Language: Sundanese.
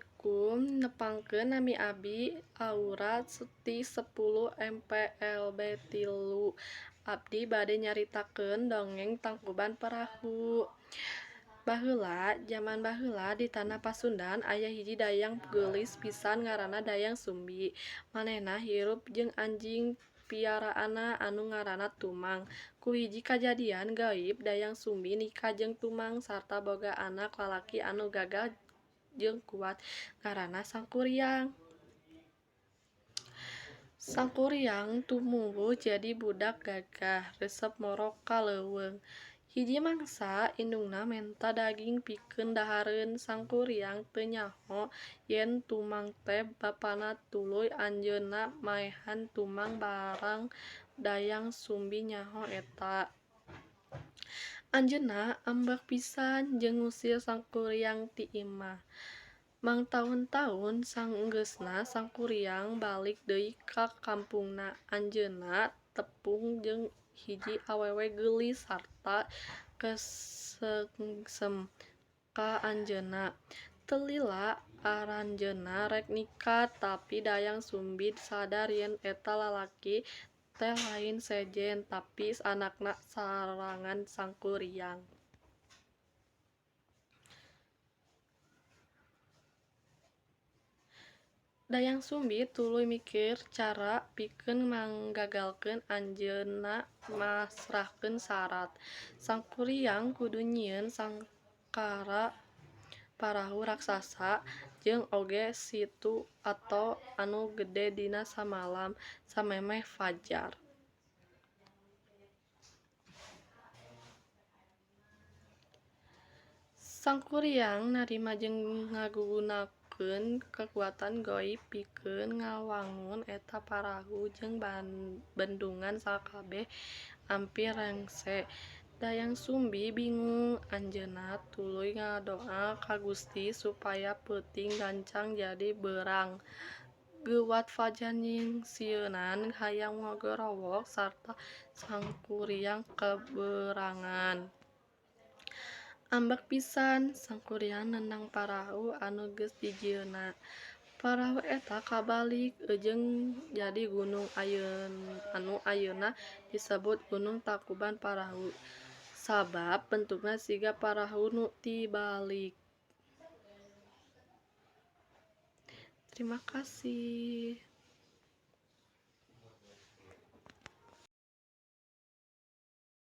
Assalamualaikum, nepangkeun nami abdi Aura ti 10 MPLB 3. Abdi bade nyaritakeun dongeng Tangkuban Parahu. Baheula, jaman baheula di tanah Pasundan aya hiji dayang geulis pisan ngaranna Dayang Sumbi. Manehna hirup jeung anjing piaraanna anu ngaranna Tumang. Ku hiji kajadian gaib, Dayang Sumbi nikah jeung Tumang sarta boga anak lalaki anu gagah jeung kuat ngaranna Sangkuriang. Sangkuriang tumuwuh jadi budak gagah, resep moro ka leuweung. Hiji mangsa, indungna menta daging pikeun dahareun. Sangkuriang teu nyaho yen Tumang teh bapana, tuluy anjeunna maehan Tumang barang Dayang Sumbi nyaho eta. Anjeunna ambek pisan jeung ngusir Sangkuriang ti imah. Mangtaun-taun sanggeusna Sangkuriang balik deui ka kampungna. Anjeunna tepung jeung hiji awewe geulis sarta kesengsem ka anjeunna. Teu lila aranjeunna rek nikah, tapi Dayang Sumbi sadar yen eta lalaki teh lain sejen tapi anakna sorangan Sangkuriang. Dayang Sumbi tuluy mikir cara pikeun ngagagalkeun anjeunna masrahkeun sarat. Sangkuriang kudu nyieun sangkara parahu raksasa jeung oge situ ato anu gede dina samalam samemeh fajar. Sangkuriang narima jeung ngagunakeun kakuatan gaib pikeun ngawangun eta parahu jeung bendungan sakabeh ampir rengse. Dayang Sumbi bingung, anjeunna tuluy ngadoa ka Gusti supaya peuting gancang jadi beurang. Geuwat fajar nyingsieunan hayam gogorowok sarta Sangkuriang kabeurangan. Ambek pisan Sangkuriang nendang parahu anu geus dijieunna. Parahu eta kabalik jeung jadi gunung anu ayeuna disebut Gunung Tangkuban Parahu sabab bentukna siga parahu nu tibalik. Terima kasih.